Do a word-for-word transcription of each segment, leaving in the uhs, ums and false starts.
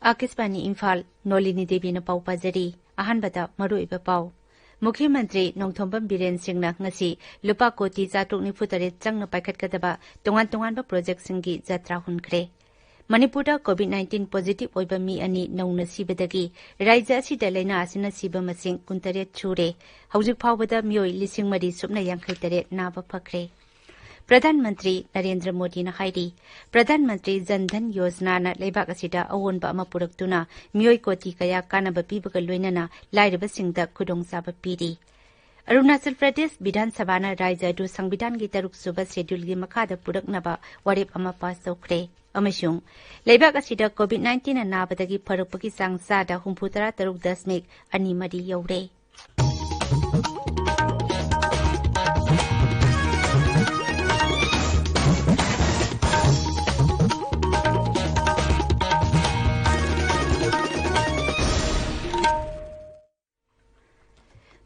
ꯑꯥꯀꯥꯁꯕꯥꯅꯤ ꯏꯝꯐꯥꯜ, ꯅꯣꯂꯤꯅꯤ ꯗꯦꯕꯤꯅ ꯄꯥꯎ ꯄꯥꯖꯔꯤ꯫ ꯑꯍꯥꯟꯕꯗ ꯃꯔꯨꯑꯣꯏꯕ ꯄꯥꯎ꯫ ꯃꯨꯈ꯭ꯌ ꯃꯟꯇ꯭ꯔꯤ ꯅꯣꯡꯊꯣꯝꯕꯝ ꯕꯤꯔꯦꯟ ꯁꯤꯡꯅ ꯉꯁꯤ ꯂꯨꯄꯥ ꯀꯣꯇꯤ ꯆꯥꯇ꯭ꯔꯨꯛ ꯅꯤꯐꯨ ꯇꯔꯦꯠ ꯆꯪꯅ ꯄꯥꯏꯈꯠꯀꯗꯕ ꯇꯣꯉꯥꯟ ꯇꯣꯉꯥꯟꯕ ꯄ꯭ꯔꯣꯖꯦꯛꯁꯤꯡꯒꯤ ꯖꯇ꯭ꯔꯥ ꯍꯨꯟꯈ꯭ꯔꯦ꯫ ꯃꯅꯤꯄꯨꯔꯗ COVID nineteen positive ꯑꯣꯏꯕ ꯃꯤ ꯑꯅꯤ ꯅꯧꯅ ꯁꯤꯕꯗꯒꯤ ꯔꯥꯖ꯭ꯌ ꯑꯁꯤꯗ ꯂꯥꯏꯅꯥ ꯑꯁꯤꯅ ꯁꯤꯕ ꯃꯁꯤꯡ ꯀꯨꯟꯇꯔꯦꯠ ꯁꯨꯔꯦ꯫ ꯍꯧꯖꯤꯛ ꯐꯥꯎꯕꯗ ꯃꯤꯑꯣꯏ ꯂꯤꯁꯤꯡ ꯃꯔꯤ ꯁꯨꯞꯅ ꯌꯥꯡꯈꯩ ꯇꯔꯦꯠ ꯅꯥꯕ ꯐꯈ꯭ꯔꯦ꯫ ꯄ꯭ꯔꯙꯥꯟ ꯃꯟꯇ꯭ꯔꯤ ꯅꯔꯦꯟꯗ꯭ꯔ ꯃꯣꯗꯤꯅ ꯍꯥꯏꯔꯤ, ꯄ꯭ꯔꯙꯥꯟ ꯃꯟꯇ꯭ꯔꯤ ꯖꯟ ꯙꯟ ꯌꯣꯖꯅꯥꯅ ꯂꯩꯕꯥꯛ ꯑꯁꯤꯗ ꯑꯑꯣꯟꯕ ꯑꯃ ꯄꯨꯔꯛꯇꯨꯅ ꯃꯤꯑꯣꯏ ꯀꯣꯇꯤ ꯀꯌꯥ ꯀꯥꯟꯅꯕ ꯄꯤꯕꯒ ꯂꯣꯏꯅꯅ ꯂꯥꯏꯔꯕꯁꯤꯡꯗ ꯈꯨꯗꯣꯡꯆꯥꯕ ꯄꯤꯔꯤ꯫ ꯑꯔꯨꯅꯥꯆꯜ ꯄ꯭ꯔꯗꯦꯁ ꯕꯤꯙꯥꯟ ꯁꯚꯥꯅ ꯔꯥꯖ꯭ꯌ ꯑꯗꯨ ꯁꯪꯕꯤꯙꯥꯟꯒꯤ ꯇꯔꯨꯛ ꯁꯨꯕ ꯁꯦꯗ꯭ꯌꯨꯜꯒꯤ ꯃꯈꯥꯗ ꯄꯨꯔꯛꯅꯕ ꯋꯥꯔꯦꯞ ꯑꯃ ꯄꯥꯁ ꯇꯧꯈ꯭ꯔꯦ꯫ ꯑꯃꯁꯨꯡ ꯂꯩꯕꯥꯛ ꯑꯁꯤꯗ COVID nineteen ꯅꯥꯕꯗꯒꯤ ꯐꯔꯛꯄꯒꯤ ꯆꯥꯡ ꯆꯥꯗ ꯍꯨꯝꯐꯨ ꯇꯔꯥ ꯇꯔꯨꯛ ꯗꯁꯃꯤꯛ ꯑꯅꯤ ꯃꯔꯤ ꯌꯧꯔꯦ꯫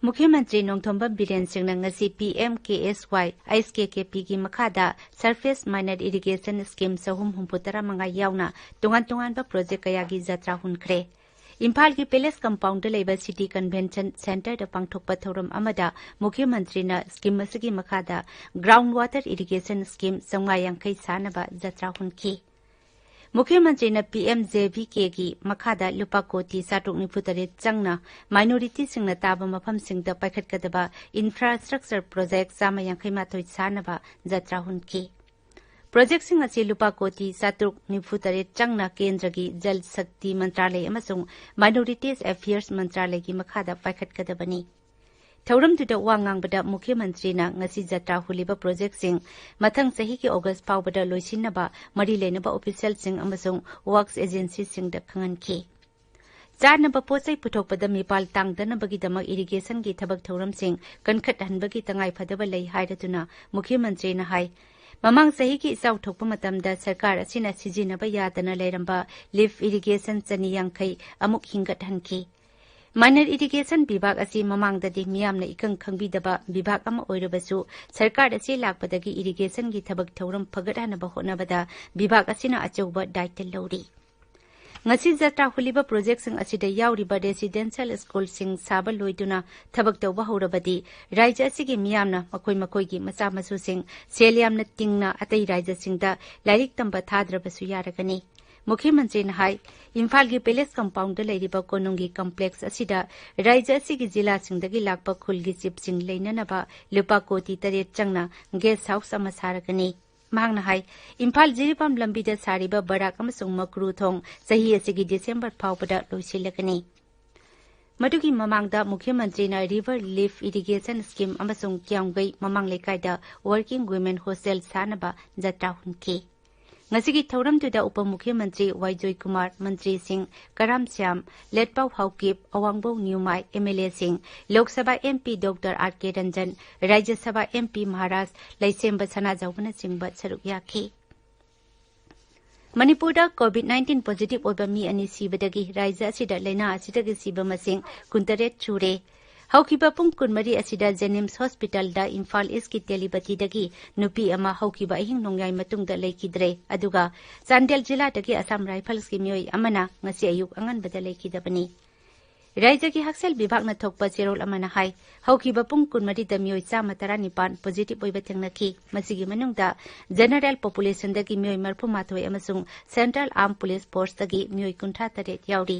ꯃꯨꯈ꯭ꯌ ꯃꯟꯇ꯭ꯔꯤ ꯅꯣꯡꯊꯣꯝꯕꯝ ꯕꯤꯔꯦꯟ ꯁꯤꯡꯅ ꯉꯁꯤ ꯄꯤ ꯑꯦꯝ ꯀꯦ ꯑꯦꯁ ꯋꯥꯏ ꯑꯩꯆ ꯀꯦ ꯀꯦ ꯄꯤꯒꯤ ꯃꯈꯥꯗ ꯁꯔꯐꯦꯁ ꯃꯥꯏꯅꯔ ꯏꯔꯤꯒꯦꯁꯟ ꯁ꯭ꯀꯤꯝ ꯆꯍꯨꯝ ꯍꯨꯝꯐꯨ ꯇꯔꯥ ꯃꯉꯥ ꯌꯥꯎꯅ ꯇꯣꯉꯥꯟ ꯇꯣꯉꯥꯟꯕ ꯄ꯭ꯔꯣꯖꯦꯛ ꯀꯌꯥꯒꯤ ꯖꯇ꯭ꯔꯥ ꯍꯨꯟꯈ꯭ꯔꯦ꯫ ꯏꯝꯐꯥꯜꯒꯤ ꯄꯦꯂꯦꯁ ꯀꯝꯄꯥꯎꯟꯗ ꯂꯩꯕ ꯁꯤꯇꯤ ꯀꯟꯚꯦꯟꯁꯟ ꯁꯦꯟꯇꯔꯗ ꯄꯥꯡꯊꯣꯛꯄ ꯊꯧꯔꯝ ꯑꯃꯗ ꯃꯨꯈ꯭ꯌ ꯃꯟꯇ꯭ꯔꯤꯅ ꯁ꯭ꯀꯤꯝ ꯑꯁꯤꯒꯤ ꯃꯈꯥꯗ ꯒ꯭ꯔꯥꯎꯟ ꯋꯥꯇꯔ ꯏꯔꯤꯒꯦꯁꯟ ꯁ꯭ꯀꯤꯝ ꯆꯥꯝꯃꯉꯥ ꯌꯥꯡꯈꯩ ꯁꯥꯅꯕ ꯖꯇ꯭ꯔꯥ ꯍꯨꯟꯈꯤ꯫ ꯃꯨꯈ꯭ꯌ ꯃꯟꯇ꯭ꯔꯤꯅ ꯄꯤ ꯑꯦꯝ ꯖꯦ ꯚꯤ ꯀꯦꯒꯤ ꯃꯈꯥꯗ ꯂꯨꯄꯥ ꯀꯣꯇꯤ ꯆꯥꯇ꯭ꯔꯨꯛ ꯅꯤꯐꯨ ꯇꯔꯦꯠ ꯆꯪꯅ ꯃꯥꯏꯅꯣꯔꯤꯇꯤꯁꯤꯡꯅ ꯇꯥꯕ ꯃꯐꯝꯁꯤꯡꯗ ꯄꯥꯏꯈꯠꯀꯗꯕ ꯏꯟꯐ꯭ꯔꯥꯁ꯭ꯇ꯭ꯔꯛꯆꯔ ꯄ꯭ꯔꯣꯖꯦꯛ ꯆꯥꯝꯃ ꯌꯥꯡꯈꯩ ꯃꯥꯊꯣꯏ ꯁꯥꯅꯕ ꯖꯇ꯭ꯔꯥ ꯍꯨꯟꯈꯤ꯫ ꯄ꯭ꯔꯣꯖꯦꯛꯁꯤꯡ ꯑꯁꯤ ꯂꯨꯄꯥ ꯀꯣꯇꯤ ꯆꯥꯇ꯭ꯔꯨꯛ ꯅꯤꯐꯨ ꯇꯔꯦꯠ ꯆꯪꯅ ꯀꯦꯟꯗ꯭ꯔꯒꯤ ꯖꯜ ꯁꯛꯇꯤ ꯃꯟꯇ꯭ꯔꯥꯂꯌ ꯑꯃꯁꯨꯡ ꯃꯥꯏꯅꯣꯔꯤꯇꯤꯁ ꯑꯦꯐꯤꯌꯔꯁ ꯃꯟꯇ꯭ꯔꯥꯂꯌꯒꯤ ꯃꯈꯥꯗ ꯄꯥꯏꯈꯠꯀꯗꯕꯅꯤ꯫ ꯊꯧꯔꯝꯗꯨꯗ ꯋꯥ ꯉꯥꯡꯕꯗ ꯃꯨꯈ꯭ꯌ ꯃꯟꯇ꯭ꯔꯤꯅ ꯉꯁꯤ ꯖꯇ꯭ꯔꯥ ꯍꯨꯜꯂꯤꯕ ꯄ꯭ꯔꯣꯖꯦꯛꯁꯤꯡ ꯃꯊꯪ ꯆꯍꯤꯒꯤ ꯑꯣꯒꯁ ꯐꯥꯎꯕꯗ ꯂꯣꯏꯁꯤꯟꯅꯕ ꯃꯔꯤ ꯂꯩꯅꯕ ꯑꯣꯐꯤꯁꯤꯌꯦꯜꯁꯤꯡ ꯑꯃꯁꯨꯡ ꯋꯥꯔꯛꯁ ꯑꯦꯖꯦꯟꯁꯤꯁꯤꯡꯗ ꯈꯪꯍꯟꯈꯤ꯫ ꯆꯥꯅꯕ ꯄꯣꯠꯆꯩ ꯄꯨꯊꯣꯛꯄꯗ ꯃꯤꯄꯥꯜ ꯇꯥꯡꯗꯅꯕꯒꯤꯗꯃꯛ ꯏꯔꯤꯒꯦꯁꯟꯒꯤ ꯊꯕꯛ ꯊꯧꯔꯝꯁꯤꯡ ꯀꯟꯈꯠꯍꯟꯕꯒꯤ ꯇꯉꯥꯏꯐꯗꯕ ꯂꯩ ꯍꯥꯏꯔꯗꯨꯅ ꯃꯨꯈ꯭ꯌ ꯃꯟꯇ꯭ꯔꯤꯅ ꯍꯥꯏ, ꯃꯃꯥꯡ ꯆꯍꯤꯒꯤ ꯏꯆꯥꯎ ꯊꯣꯛꯄ ꯃꯇꯝꯗ ꯁꯔꯀꯥꯔ ꯑꯁꯤꯅ ꯁꯤꯖꯤꯟꯅꯕ ꯌꯥꯗꯅ ꯂꯩꯔꯝꯕ ꯂꯤꯐ ꯏꯔꯤꯒꯦꯁꯟ ꯆꯅꯤ ꯌꯥꯡꯈꯩ ꯑꯃꯨꯛ ꯍꯤꯡꯒꯠꯍꯟꯈꯤ꯫ ꯃꯥꯏꯅꯔ ꯏꯔꯤꯒꯦꯁꯟ ꯕꯤꯚꯥꯒ ꯑꯁꯤ ꯃꯃꯥꯡꯗꯗꯤ ꯃꯤꯌꯥꯝꯅ ꯏꯀꯪ ꯈꯪꯕꯤꯗꯕ ꯕꯤꯚꯥꯒ ꯑꯃ ꯑꯣꯏꯔꯕꯁꯨ, ꯁꯔꯀꯥꯔ ꯑꯁꯤ ꯂꯥꯛꯄꯗꯒꯤ ꯏꯔꯤꯒꯦꯁꯟꯒꯤ ꯊꯕꯛ ꯊꯧꯔꯝ ꯐꯒꯠꯍꯟꯅꯕ ꯍꯣꯠꯅꯕꯗ ꯕꯤꯚꯥꯒ ꯑꯁꯤꯅ ꯑꯆꯧꯕ ꯗꯥꯏꯇ ꯂꯧꯔꯤ꯫ ꯉꯁꯤ ꯖꯇ꯭ꯔꯥ ꯍꯨꯜꯂꯤꯕ ꯄ꯭ꯔꯣꯖꯦꯛꯁꯤꯡ ꯑꯁꯤꯗ ꯌꯥꯎꯔꯤꯕ ꯔꯦꯁꯤꯗꯦꯟꯁꯤꯌꯦꯜ ꯁ꯭ꯀꯨꯜꯁꯤꯡ ꯁꯥꯕ ꯂꯣꯏꯗꯨꯅ ꯊꯕꯛ ꯇꯧꯕ ꯍꯧꯔꯕꯗꯤ ꯔꯥꯖ꯭ꯌ ꯑꯁꯤꯒꯤ ꯃꯤꯌꯥꯝꯅ ꯃꯈꯣꯏ ꯃꯈꯣꯏꯒꯤ ꯃꯆꯥ ꯃꯁꯨꯁꯤꯡ ꯁꯦꯜ ꯌꯥꯝꯅ ꯇꯤꯡꯅ ꯑꯇꯩ ꯔꯥꯖ꯭ꯌꯁꯤꯡꯗ ꯂꯥꯏꯔꯤꯛ ꯇꯝꯕ ꯊꯥꯗ꯭ꯔꯕꯁꯨ ꯌꯥꯔꯒꯅꯤ꯫ ꯃꯨꯈ꯭ꯌ ꯃꯟꯇ꯭ꯔꯤꯅ ꯍꯥꯏ, ꯏꯝꯐꯥꯜꯒꯤ ꯄꯦꯂꯦꯁ ꯀꯝꯄꯥꯎꯟꯗ ꯂꯩꯔꯤꯕ ꯀꯣꯅꯨꯡꯒꯤ ꯀꯝꯄ꯭ꯂꯦꯛꯁ ꯑꯁꯤꯗ ꯔꯥꯖ꯭ꯌ ꯑꯁꯤꯒꯤ ꯖꯤꯂꯥꯁꯤꯡꯗꯒꯤ ꯂꯥꯛꯄ ꯈꯨꯜꯒꯤ ꯆꯤꯐꯁꯤꯡ ꯂꯩꯅꯅꯕ ꯂꯨꯄꯥ ꯀꯣꯇꯤ ꯇꯔꯦꯠ ꯆꯪꯅ ꯒꯦꯁ ꯍꯥꯎꯁ ꯑꯃ ꯁꯥꯔꯒꯅꯤ꯫ ꯃꯍꯥꯛꯅ ꯍꯥꯏ, ꯏꯝꯐꯥꯜ ꯖꯤꯔꯤꯕꯥꯝ ꯂꯝꯕꯤꯗ ꯁꯥꯔꯤꯕ ꯕꯔꯥꯛ ꯑꯃꯁꯨꯡ ꯃꯀ꯭ꯔꯨ ꯊꯣꯡ ꯆꯍꯤ ꯑꯁꯤꯒꯤ ꯗꯤꯁꯦꯝꯕꯔ ꯐꯥꯎꯕꯗ ꯂꯣꯏꯁꯤꯜꯂꯒꯅꯤ꯫ ꯃꯗꯨꯒꯤ ꯃꯃꯥꯡꯗ ꯃꯨꯈ꯭ꯌ ꯃꯟꯇ꯭ꯔꯤꯅ ꯔꯤꯚꯔ ꯂꯤꯐ ꯏꯔꯤꯒꯦꯁꯟ ꯁ꯭ꯀꯤꯝ ꯑꯃꯁꯨꯡ ꯀ꯭ꯌꯥꯝꯒꯩ ꯃꯃꯥꯡ ꯂꯩꯀꯥꯏꯗ ꯋꯥꯔꯀꯤꯡ ꯋꯤꯃꯦꯟ ꯍꯣꯁꯇꯦꯜ ꯁꯥꯅꯕ ꯖꯇ꯭ꯔꯥ ꯍꯨꯟꯈꯤ꯫ ꯉꯁꯤꯒꯤ ꯊꯧꯔꯝꯗꯨꯗ ꯎꯄ ꯃꯨꯈ꯭ꯌ ꯃꯟꯇ꯭ꯔꯤ ꯋꯥꯏ ꯖꯣꯏꯀꯨꯃꯥꯔ, ꯃꯟꯇ꯭ꯔꯤꯁꯤꯡ ꯀꯔꯥꯝ Shyam, ꯂꯦꯠꯄꯥꯎ Haokip, ꯑꯋꯥꯡꯕꯧ ꯅ꯭ꯌꯨꯃꯥꯏ, M L ꯑꯦꯁꯤꯡ, Lok Sabha M P doctor R ꯀꯦ ꯔꯟꯖꯟ, ꯔꯥꯖ꯭ꯌ ꯁꯚꯥ ꯑꯦꯝ ꯄꯤ ꯃꯍꯥꯔꯥꯖ ꯂꯩꯁꯦꯝꯕ ꯁꯅꯥꯖꯥꯎꯕꯅꯆꯤꯡꯕ ꯁꯔꯨꯛ ꯌꯥꯈꯤ꯫ ꯃꯅꯤꯄꯨꯔꯗ ꯀꯣꯚꯤꯗ ꯅꯥꯏꯟꯇꯤꯟ ꯄꯣꯖꯤꯇꯤꯚ ꯑꯣꯏꯕ ꯃꯤ ꯑꯅꯤ ꯁꯤꯕꯗꯒꯤ ꯔꯥꯖ꯭ꯌ ꯑꯁꯤꯗ ꯂꯥꯏꯅꯥ ꯑꯁꯤꯗꯒꯤ ꯁꯤꯕ ꯃꯁꯤꯡ ꯀꯨꯟꯇꯔꯦꯠ ꯁꯨꯔꯦ꯫ ꯍꯧꯈꯤꯕ ꯄꯨꯡ ꯀꯨꯟꯃꯔꯤ ꯑꯁꯤꯗ ꯖꯦꯅꯤꯝꯁ ꯍꯣꯁꯄꯤꯇꯥꯜꯗ ꯏꯝꯐꯥꯜ ꯏꯁꯀꯤ ꯇꯦꯂꯤꯄꯊꯤꯗꯒꯤ ꯅꯨꯄꯤ ꯑꯃ ꯍꯧꯈꯤꯕ ꯑꯍꯤꯡ ꯅꯣꯡꯌꯥꯏ ꯃꯇꯨꯡꯗ ꯂꯩꯈꯤꯗ꯭ꯔꯦ꯫ ꯑꯗꯨꯒ ꯆꯥꯟꯗꯦꯜ ꯖꯤꯂꯥꯗꯒꯤ ꯑꯁꯥꯝ ꯔꯥꯏꯐꯜꯁꯀꯤ ꯃꯤꯑꯣꯏ ꯑꯃꯅ ꯉꯁꯤ ꯑꯌꯨꯛ ꯑꯉꯟꯕꯗ ꯂꯩꯈꯤꯗꯕꯅꯤ꯫ ꯔꯥꯖ꯭ꯌꯒꯤ ꯍꯛꯁꯦꯜ ꯕꯤꯚꯥꯒꯅ ꯊꯣꯛꯄ ꯆꯦꯔꯣꯜ ꯑꯃꯅ ꯍꯥꯏ, ꯍꯧꯈꯤꯕ ꯄꯨꯡ ꯀꯨꯟꯃꯔꯤꯗ ꯃꯤꯑꯣꯏ ꯆꯥꯝꯃ ꯇꯔꯥꯅꯤꯄꯥꯟ ꯄꯣꯖꯤꯇꯤꯚ ꯑꯣꯏꯕ ꯊꯦꯡꯅꯈꯤ꯫ ꯃꯁꯤꯒꯤ ꯃꯅꯨꯡꯗ ꯖꯦꯅꯔꯦꯜ ꯄꯣꯄꯨꯂꯦꯁꯟꯗꯒꯤ ꯃꯤꯑꯣꯏ ꯃꯔꯤꯐꯨꯃꯥꯊꯣꯏ ꯑꯃꯁꯨꯡ ꯁꯦꯟꯇ꯭ꯔꯦꯜ ꯑꯥꯔꯝ ꯄꯨꯂꯤꯁ ꯐꯣꯔꯁꯇꯒꯤ ꯃꯤꯑꯣꯏ ꯀꯨꯟꯊ꯭ꯔꯥ ꯇꯔꯦꯠ ꯌꯥꯎꯔꯤ꯫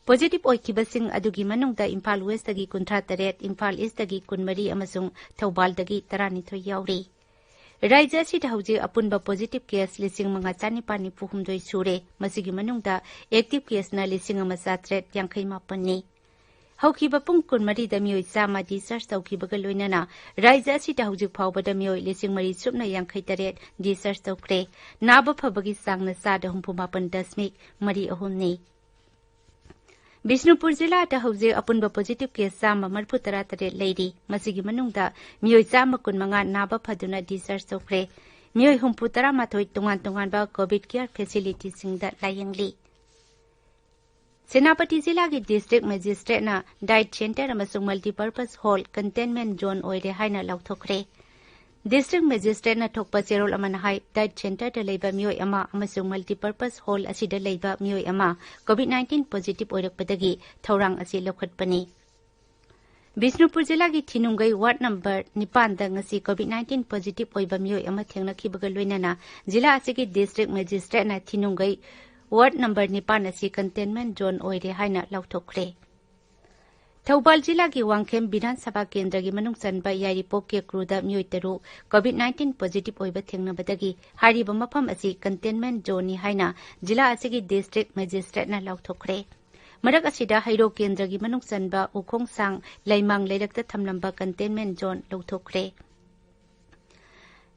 ꯄꯣꯖꯤꯇꯤꯚ ꯑꯣꯏꯈꯤꯕꯁꯤꯡ ꯑꯗꯨꯒꯤ ꯃꯅꯨꯡꯗ ꯏꯝꯐꯥꯜ ꯋꯦꯁꯇꯒꯤ ꯀꯨꯟꯊ꯭ꯔꯥ ꯇꯔꯦꯠ, ꯏꯝꯐꯥꯜ ꯏꯁꯇꯒꯤ ꯀꯨꯟꯃꯔꯤ ꯑꯃꯁꯨꯡ ꯊꯧꯕꯥꯜꯗꯒꯤ ꯇꯔꯥꯅꯤꯊꯣꯏ ꯌꯥꯎꯔꯤ꯫ ꯔꯥꯖ꯭ꯌ ꯑꯁꯤꯗ ꯍꯧꯖꯤꯛ ꯑꯄꯨꯟꯕ ꯄꯣꯖꯤꯇꯤꯚ ꯀꯦꯁ ꯂꯤꯁꯤꯡ ꯃꯉꯥ ꯆꯥꯅꯤꯄꯥꯟ ꯅꯤꯐꯨ ꯍꯨꯝꯗꯣꯏ ꯁꯨꯔꯦ꯫ ꯃꯁꯤꯒꯤ ꯃꯅꯨꯡꯗ ꯑꯦꯛꯇꯤꯚ ꯀꯦꯁꯅ ꯂꯤꯁꯤꯡ ꯑꯃ ꯆꯥꯇ꯭ꯔꯦꯠ ꯌꯥꯡꯈꯩ ꯃꯥꯄꯟꯅꯤ꯫ ꯍꯧꯈꯤꯕ ꯄꯨꯡ ꯀꯨꯟꯃꯔꯤꯗ ꯃꯤꯑꯣꯏ ꯆꯥꯝꯃ ꯗꯤꯁꯆꯥꯔꯖ ꯇꯧꯈꯤꯕꯒ ꯂꯣꯏꯅꯅ ꯔꯥꯖ꯭ꯌ ꯑꯁꯤꯗ ꯍꯧꯖꯤꯛ ꯐꯥꯎꯕꯗ ꯃꯤꯑꯣꯏ ꯂꯤꯁꯤꯡ ꯃꯔꯤ ꯁꯨꯞꯅ ꯌꯥꯡꯈꯩ ꯇꯔꯦꯠ ꯗꯤꯁꯆꯥꯔꯖ ꯇꯧꯈ꯭ꯔꯦ꯫ ꯅꯥꯕ ꯐꯕꯒꯤ ꯆꯥꯡꯅ ꯆꯥꯗ ꯍꯨꯝꯐꯨ ꯃꯥꯄꯟ ꯗꯁꯃꯤꯛ ꯃꯔꯤ ꯑꯍꯨꯝꯅꯤ꯫ ꯕꯤꯁꯅꯨꯄꯨꯔ ꯖꯤꯂꯥꯗ ꯍꯧꯖꯤꯛ ꯑꯄꯨꯟꯕ ꯄꯣꯖꯤꯇꯤꯚ ꯀꯦꯁ ꯆꯥꯝꯃ ꯃꯔꯤꯐꯨ ꯇꯔꯥ ꯇꯔꯦꯠ ꯂꯩꯔꯤ꯫ ꯃꯁꯤꯒꯤ ꯃꯅꯨꯡꯗ ꯃꯤꯑꯣꯏ ꯆꯥꯝꯃ ꯀꯨꯟꯃꯉꯥ ꯅꯥꯕ ꯐꯗꯨꯅ ꯗꯤꯁꯆꯥꯔꯖ ꯇꯧꯈ꯭ꯔꯦ꯫ ꯃꯤꯑꯣꯏ ꯍꯨꯝꯐꯨ ꯇꯔꯥꯃꯥꯊꯣꯏ ꯇꯣꯉꯥꯟ ꯇꯣꯉꯥꯟꯕ ꯀꯣꯚꯤꯗ ꯀꯤꯌꯔ ꯐꯦꯁꯤꯂꯤꯇꯤꯁꯤꯡꯗ ꯂꯥꯌꯦꯡꯂꯤ꯫ ꯁꯦꯅꯥꯄꯇꯤ ꯖꯤꯂꯥꯒꯤ ꯗꯤꯁꯇ꯭ꯔꯤꯛ ꯃꯦꯖꯤꯁꯇ꯭ꯔꯦꯠꯅ ꯗꯥꯏꯠ ꯁꯦꯟꯇꯔ ꯑꯃꯁꯨꯡ ꯃꯜꯇꯤꯄꯔꯄꯁ ꯍꯣꯜ ꯀꯟꯇꯦꯟꯃꯦꯟꯠ ꯖꯣꯟ ꯑꯣꯏꯔꯦ ꯍꯥꯏꯅ ꯂꯥꯎꯊꯣꯛꯈ꯭ꯔꯦ꯫ District Magistrateꯅ ꯊꯣꯛꯄ ꯆꯦꯔꯣꯜ ꯑꯃꯅ ꯍꯥꯏ, diet centreꯗ ꯂꯩꯕ ꯃꯤꯑꯣꯏ ꯑꯃ ꯑꯃꯁꯨꯡ multipurpose hall ꯑꯁꯤꯗ ꯂꯩꯕ ꯃꯤꯑꯣꯏ ꯑꯃ COVID nineteen positive ꯑꯣꯏꯔꯛꯄꯗꯒꯤ ꯊꯧꯔꯥꯡ ꯑꯁꯤ ꯂꯧꯈꯠꯄꯅꯤ꯫ ꯕꯤꯁꯅꯨꯄꯨꯔ ꯖꯤꯂꯥꯒꯤ ꯊꯤꯅꯨꯡꯒꯩ ward number ꯅꯤꯄꯥꯟꯗ ꯉꯁꯤ COVID nineteen positive ꯑꯣꯏꯕ ꯃꯤꯑꯣꯏ ꯑꯃ ꯊꯦꯡꯅꯈꯤꯕꯒ ꯂꯣꯏꯅꯅ ꯖꯤꯂꯥ ꯑꯁꯤꯒꯤ District Magistrateꯅ ꯊꯤꯅꯨꯡꯒꯩ ward number ꯅꯤꯄꯥꯟ ꯑꯁꯤ containment zone ꯑꯣꯏꯔꯦ ꯍꯥꯏꯅ ꯂꯥꯎꯊꯣꯛꯈ꯭ꯔꯦ꯫ ꯊꯧꯕꯥꯜ ꯖꯤꯂꯥꯒꯤ ꯋꯥꯡꯈꯦꯝ ꯕꯤꯙꯥꯟ ꯁꯚꯥ ꯀꯦꯟꯗ꯭ꯔꯒꯤ ꯃꯅꯨꯡ ꯆꯟꯕ ꯌꯥꯏꯔꯤꯄꯣꯛ ꯀꯦꯀ꯭ꯔꯨꯗ ꯃꯤꯑꯣꯏ ꯇꯔꯨꯛ COVID nineteen positive ꯑꯣꯏꯕ ꯊꯦꯡꯅꯕꯗꯒꯤ ꯍꯥꯏꯔꯤꯕ ꯃꯐꯝ ꯑꯁꯤ containment zoneꯅꯤ ꯍꯥꯏꯅ ꯖꯤꯂꯥ ꯑꯁꯤꯒꯤ District Magistrateꯅ ꯂꯥꯎꯊꯣꯛꯈ꯭ꯔꯦ꯫ ꯃꯔꯛ ꯑꯁꯤꯗ ꯍꯩꯔꯣꯛ ꯀꯦꯟꯗ꯭ꯔꯒꯤ ꯃꯅꯨꯡ ꯆꯟꯕ ꯎꯈꯣꯡꯁꯥꯡ ꯂꯩꯃꯥꯡ ꯂꯩꯔꯛꯇ ꯊꯝꯂꯝꯕ containment zone ꯂꯧꯊꯣꯛꯈ꯭ꯔꯦ꯫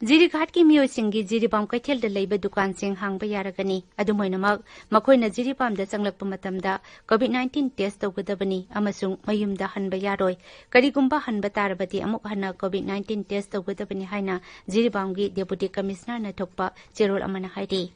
ꯖꯤꯔꯤꯘꯥꯠꯀꯤ ꯃꯤꯑꯣꯏꯁꯤꯡꯒꯤ ꯖꯤꯔꯤꯕꯥꯝ ꯀꯩꯊꯦꯜꯗ ꯂꯩꯕ ꯗꯨꯀꯥꯟꯁꯤꯡ ꯍꯥꯡꯕ ꯌꯥꯔꯒꯅꯤ꯫ ꯑꯗꯨꯝ ꯑꯣꯏꯅꯃꯛ, ꯃꯈꯣꯏꯅ ꯖꯤꯔꯤꯕꯥꯝꯗ ꯆꯪꯂꯛꯄ ꯃꯇꯝꯗ COVID nineteen test ꯇꯧꯒꯗꯕꯅꯤ ꯑꯃꯁꯨꯡ ꯃꯌꯨꯝꯗ ꯍꯟꯕ ꯌꯥꯔꯣꯏ꯫ ꯀꯔꯤꯒꯨꯝꯕ ꯍꯟꯕ ꯇꯥꯔꯕꯗꯤ ꯑꯃꯨꯛ ꯍꯟꯅ COVID nineteen test ꯇꯧꯒꯗꯕꯅꯤ ꯍꯥꯏꯅ ꯖꯤꯔꯤꯕꯥꯝꯒꯤ Deputy Commissionerꯅ ꯊꯣꯛꯄ ꯆꯦꯔꯣꯜ ꯑꯃꯅ ꯍꯥꯏꯔꯤ꯫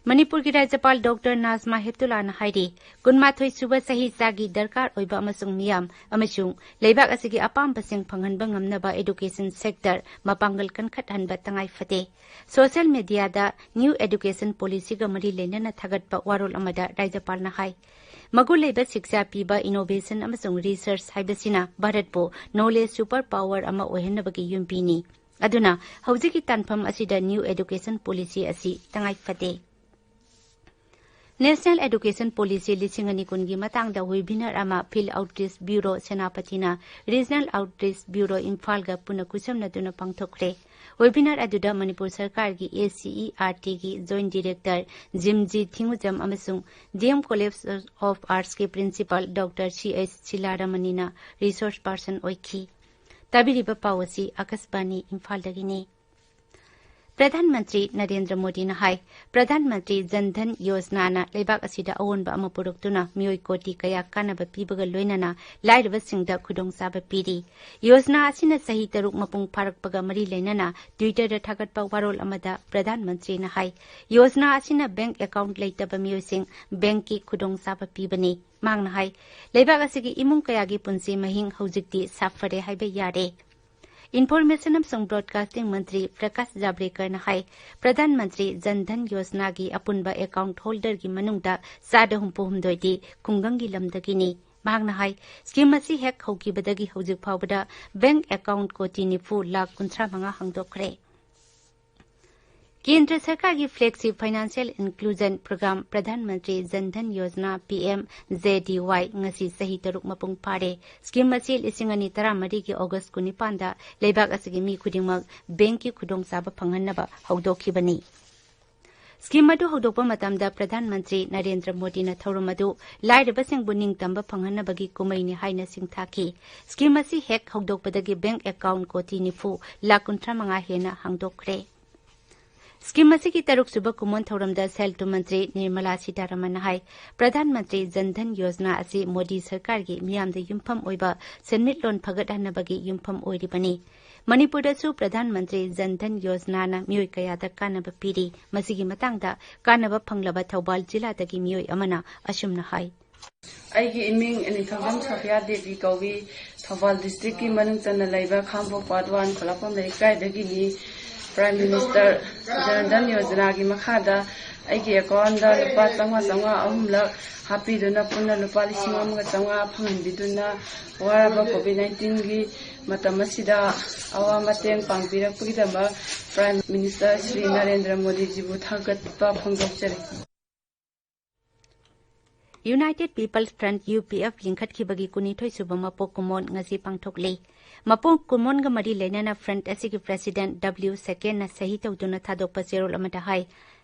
ꯃꯅꯤꯄꯨꯔꯒꯤ ꯔꯥꯖ꯭ꯌꯄꯥꯜ ꯗꯣꯛꯇꯔ ꯅꯥꯖꯃꯥ ꯍꯦꯞꯇꯨꯂꯥꯅ ꯍꯥꯏꯔꯤ, ꯀꯨꯟꯃꯥꯊꯣꯏ ꯁꯨꯕ ꯆꯍꯤ ꯆꯥꯒꯤ ꯗꯔꯀꯥꯔ ꯑꯣꯏꯕ ꯑꯃꯁꯨꯡ ꯃꯤꯌꯥꯝ ꯑꯃꯁꯨꯡ ꯂꯩꯕꯥꯛ ꯑꯁꯤꯒꯤ ꯑꯄꯥꯝꯕꯁꯤꯡ ꯐꯪꯍꯟꯕ ꯉꯝꯅꯕ education sector ꯃꯄꯥꯡꯒꯜ ꯀꯟꯈꯠꯍꯟꯕ ꯇꯉꯥꯏ ꯐꯗꯦ꯫ Social mediaꯗ New Education Policyꯒ ꯃꯔꯤ ꯂꯩꯅꯅ ꯊꯥꯒꯠꯄ ꯋꯥꯔꯣꯜ ꯑꯃꯗ ꯔꯥꯖ꯭ꯌꯄꯥꯜꯅ ꯍꯥꯏ, ꯃꯒꯨꯟ ꯂꯩꯕ ꯁꯤꯛꯁꯥ ꯄꯤꯕ, innovation ꯑꯃꯁꯨꯡ research ꯍꯥꯏꯕꯁꯤꯅ ꯚꯥꯔꯠꯄꯨ knowledge super power ꯑꯃ ꯑꯣꯏꯍꯟꯅꯕꯒꯤ ꯌꯨꯝꯕꯤꯅꯤ꯫ ꯑꯗꯨꯅ ꯍꯧꯖꯤꯛꯀꯤ ꯇꯥꯟꯐꯝ ꯑꯁꯤꯗ New Education Policy ꯑꯁꯤ ꯇꯉꯥꯏ ꯐꯗꯦ꯫ National Education Policy ꯂꯤꯁꯤꯡ ꯑꯅꯤ ꯀꯨꯟꯒꯤ ꯃꯇꯥꯡꯗ webinar ꯑꯃ Field Outreach Bureau ꯁꯦꯅꯥꯄꯇꯤꯅ Regional Outreach Bureau ꯏꯝꯐꯥꯜꯒ ꯄꯨꯟꯅ ꯈꯨꯠꯁꯝꯅꯗꯨꯅ ꯄꯥꯡꯊꯣꯛꯈ꯭ꯔꯦ꯫ Webinar ꯑꯗꯨꯗ ꯃꯅꯤꯄꯨꯔ ꯁꯔꯀꯥꯔꯒꯤ ACERTꯒꯤ Joint Director ꯖꯤꯝꯖꯤ ꯊꯤꯡꯉꯨꯖꯝ ꯑꯃꯁꯨꯡ D M College of Artsꯀꯤ Principal Doctor C H ꯁꯤꯂꯥꯔꯃꯅꯤꯅ resource person ꯑꯣꯏꯈꯤ꯫ ꯇꯥꯕꯤꯔꯤꯕ ꯄꯥꯎ ꯑꯁꯤ ꯑꯀꯥꯁꯕꯥꯅꯤ ꯏꯝꯐꯥꯜꯗꯒꯤꯅꯤ꯫ ꯄ꯭ꯔꯙꯥꯟ ꯃꯟꯇ꯭ꯔꯤ ꯅꯔꯦꯟꯗ꯭ꯔ ꯃꯣꯗꯤꯅ ꯍꯥꯏ, ꯄ꯭ꯔꯙꯥꯟ ꯃꯟꯇ꯭ꯔꯤ ꯖꯟ ꯙꯟ ꯌꯣꯖꯅꯥꯅ ꯂꯩꯕꯥꯛ ꯑꯁꯤꯗ ꯑꯑꯣꯟꯕ ꯑꯃ ꯄꯨꯔꯛꯇꯨꯅ ꯃꯤꯑꯣꯏ ꯀꯣꯇꯤ ꯀꯌꯥ ꯀꯥꯟꯅꯕ ꯄꯤꯕꯒ ꯂꯣꯏꯅꯅ ꯂꯥꯏꯔꯕꯁꯤꯡꯗ ꯈꯨꯗꯣꯡꯆꯥꯕ ꯄꯤꯔꯤ꯫ ꯌꯣꯖꯅꯥ ꯑꯁꯤꯅ ꯆꯍꯤ ꯇꯔꯨꯛ ꯃꯄꯨꯡ ꯐꯥꯔꯛꯄꯒ ꯃꯔꯤ ꯂꯩꯅꯅ Twitterꯗ ꯊꯥꯒꯠꯄ ꯋꯥꯔꯣꯜ ꯑꯃꯗ ꯄ꯭ꯔꯙꯥꯟ ꯃꯟꯇ꯭ꯔꯤꯅ ꯍꯥꯏ, ꯌꯣꯖꯅꯥ ꯑꯁꯤꯅ bank account ꯂꯩꯇꯕ ꯃꯤꯑꯣꯏꯁꯤꯡ bankꯀꯤ ꯈꯨꯗꯣꯡꯆꯥꯕ ꯄꯤꯕꯅꯤ꯫ ꯃꯍꯥꯛꯅ ꯍꯥꯏ, ꯂꯩꯕꯥꯛ ꯑꯁꯤꯒꯤ ꯏꯃꯨꯡ ꯀꯌꯥꯒꯤ ꯄꯨꯟꯁꯤ ꯃꯍꯤꯡ ꯍꯧꯖꯤꯛꯇꯤ ꯁꯥꯐꯔꯦ ꯍꯥꯏꯕ ꯌꯥꯔꯦ꯫ Information ꯑꯃꯁꯨꯡ Broadcasting ꯃꯟꯇ꯭ꯔꯤ ꯄ꯭ꯔꯀꯥꯁ ꯖꯥꯕ꯭ꯔꯦꯀꯔꯅ ꯍꯥꯏ, ꯄ꯭ꯔꯙꯥꯟ ꯃꯟꯇ꯭ꯔꯤ ꯖꯟ ꯙꯟ ꯌꯣꯖꯅꯥꯒꯤ ꯑꯄꯨꯟꯕ account holderꯒꯤ ꯃꯅꯨꯡꯗ ꯆꯥꯗ ꯍꯨꯝꯐꯨ ꯍꯨꯝꯗꯣꯏꯗꯤ ꯈꯨꯡꯒꯪꯒꯤ ꯂꯝꯗꯒꯤꯅꯤ꯫ ꯃꯍꯥꯛꯅ ꯍꯥꯏ, scheme ꯑꯁꯤ ꯍꯦꯛ ꯍꯧꯈꯤꯕꯗꯒꯤ ꯍꯧꯖꯤꯛ ꯐꯥꯎꯕꯗ bank account ꯀꯣꯇꯤ ꯅꯤꯐꯨ ꯂꯥꯈ ꯀꯨꯟꯊ꯭ꯔꯥ ꯃꯉꯥ ꯍꯥꯡꯗꯣꯛꯈ꯭ꯔꯦ꯫ ꯀꯦꯟꯗ꯭ꯔ ꯁꯔꯀꯥꯔꯒꯤ flagship financial inclusion program Pradhan Mantri Jan Dhan Yojana, P M J D Y, ꯉꯁꯤ ꯆꯍꯤ ꯇꯔꯨꯛ ꯃꯄꯨꯡ ꯐꯥꯔꯦ꯫ Scheme ꯑꯁꯤ ꯂꯤꯁꯤꯡ ꯑꯅꯤ ꯇꯔꯥꯃꯔꯤꯒꯤ August ꯀꯨꯟꯅꯤꯄꯥꯟꯗ ꯂꯩꯕꯥꯛ ꯑꯁꯤꯒꯤ ꯃꯤ ꯈꯨꯗꯤꯡꯃꯛ bankꯀꯤ ꯈꯨꯗꯣꯡꯆꯥꯕ ꯐꯪꯍꯟꯅꯕ ꯍꯧꯗꯣꯛꯈꯤꯕꯅꯤ꯫ Scheme ꯑꯗꯨ ꯍꯧꯗꯣꯛꯄ ꯃꯇꯝꯗ ꯄ꯭ꯔꯙꯥꯟ ꯃꯟꯇ꯭ꯔꯤ ꯅꯔꯦꯟꯗ꯭ꯔ ꯃꯣꯗꯤꯅ ꯊꯧꯔꯝ ꯑꯗꯨ ꯂꯥꯏꯔꯕꯁꯤꯡꯕꯨ ꯅꯤꯡꯇꯝꯕ ꯐꯪꯍꯟꯅꯕꯒꯤ ꯀꯨꯝꯃꯩꯅꯤ ꯍꯥꯏꯅ ꯁꯤꯡꯊꯥꯈꯤ꯫ Scheme ꯑꯁꯤ ꯍꯦꯛ ꯍꯧꯗꯣꯛꯄꯗꯒꯤ bank account ꯀꯣꯇꯤ ꯅꯤꯐꯨ ꯂꯥꯈ ꯀꯨꯟꯊ꯭ꯔꯥ ꯃꯉꯥ ꯍꯦꯟꯅ ꯍꯥꯡꯗꯣꯛꯈ꯭ꯔꯦ꯫ Scheme ꯑꯁꯤꯒꯤ ꯇꯔꯨꯛꯁꯨꯕ ꯀꯨꯝꯑꯣꯟ ꯊꯧꯔꯝꯗ ꯁꯦꯜ ꯊꯨꯝ ꯃꯟꯇ꯭ꯔꯤ ꯅꯤꯔꯃꯂꯥ ꯁꯤꯇꯥꯔꯥꯃꯟꯅ ꯍꯥꯏ, ꯄ꯭ꯔꯙꯥꯟ ꯃꯟꯇ꯭ꯔꯤ ꯖꯟ ꯙꯟ ꯌꯣꯖꯅꯥ ꯑꯁꯤ ꯃꯣꯗꯤ ꯁꯔꯀꯥꯔꯒꯤ ꯃꯤꯌꯥꯝꯗ ꯌꯨꯝꯐꯝ ꯑꯣꯏꯕ ꯁꯦꯟꯃꯤꯠꯂꯣꯟ ꯐꯒꯠꯍꯟꯅꯕꯒꯤ ꯌꯨꯝꯐꯝ ꯑꯣꯏꯔꯤꯕꯅꯤ꯫ ꯃꯅꯤꯄꯨꯔꯗꯁꯨ ꯄ꯭ꯔꯙꯥꯟ ꯃꯟꯇ꯭ꯔꯤ ꯖꯟ ꯙꯟ ꯌꯣꯖꯅꯥꯅ ꯃꯤꯑꯣꯏ ꯀꯌꯥꯗ ꯀꯥꯟꯅꯕ ꯄꯤꯔꯤ꯫ ꯃꯁꯤꯒꯤ ꯃꯇꯥꯡꯗ ꯀꯥꯟꯅꯕ ꯐꯪꯂꯕ ꯊꯧꯕꯥꯜ ꯖꯤꯂꯥꯗꯒꯤ ꯃꯤꯑꯣꯏ ꯑꯃꯅ ꯑꯁꯨꯝꯅ ꯍꯥꯏ꯫ ꯑꯩꯒꯤ ꯏꯃꯤꯡ ꯅꯤꯡꯊꯧꯖꯝ ꯁꯣꯐꯤꯌꯥ ꯗꯦꯕꯤ ꯀꯧꯏ꯫ ꯊꯧꯕꯥꯜ districtꯀꯤ ꯃꯅꯨꯡ ꯆꯟꯅ ꯂꯩꯕ ꯈꯥꯡꯕꯣꯛ ward one ꯈꯣꯂꯥꯛꯄꯝ ꯂꯩꯀꯥꯏꯗꯒꯤꯅꯤ꯫ Prime Minister Jan Dhan Yojanaꯒꯤ ꯃꯈꯥꯗ ꯑꯩꯒꯤ accountꯗ ꯂꯨꯄꯥ ꯆꯥꯝꯃꯉꯥ ꯆꯥꯝꯃꯉꯥ ꯑꯍꯨꯝꯂꯛ ꯍꯥꯞꯄꯤꯗꯨꯅ ꯄꯨꯟꯅ ꯂꯨꯄꯥ ꯂꯤꯁꯤꯡ ꯑꯃꯒ ꯆꯥꯝꯃꯉꯥ ꯐꯪꯍꯟꯕꯤꯗꯨꯅ ꯋꯥꯔꯕ COVID nineteenꯒꯤ ꯃꯇꯝ ꯑꯁꯤꯗ ꯑꯋꯥ ꯃꯇꯦꯡ ꯄꯥꯡꯕꯤꯔꯛꯄꯒꯤꯗꯃꯛ Prime Minister ꯁ꯭ꯔꯤ ꯅꯔꯦꯟꯗ꯭ꯔ ꯃꯣꯗꯤꯖꯤꯕꯨ ꯊꯥꯒꯠꯄ ꯐꯣꯡꯗꯣꯛꯆꯔꯤ꯫ United People's Front, U P F, ꯂꯤꯡꯈꯠꯈꯤꯕꯒꯤ ꯀꯨꯟꯅꯤꯊꯣꯏ ꯁꯨꯕ ꯃꯄꯣꯛ ꯀꯨꯝꯑꯣꯟ ꯉꯁꯤ ꯄꯥꯡꯊꯣꯛꯂꯤ꯫ ꯃꯄꯣꯛ ꯀꯨꯝꯑꯣꯟꯒ ꯃꯔꯤ ꯂꯩꯅꯅ Front ꯑꯁꯤꯒꯤ President W ꯁꯦꯀꯦꯟꯅ ꯁꯍꯤ ꯇꯧꯗꯨꯅ ꯊꯥꯗꯣꯛꯄ ꯆꯦꯔꯣꯜ ꯑꯃꯗ ꯍꯥꯏ,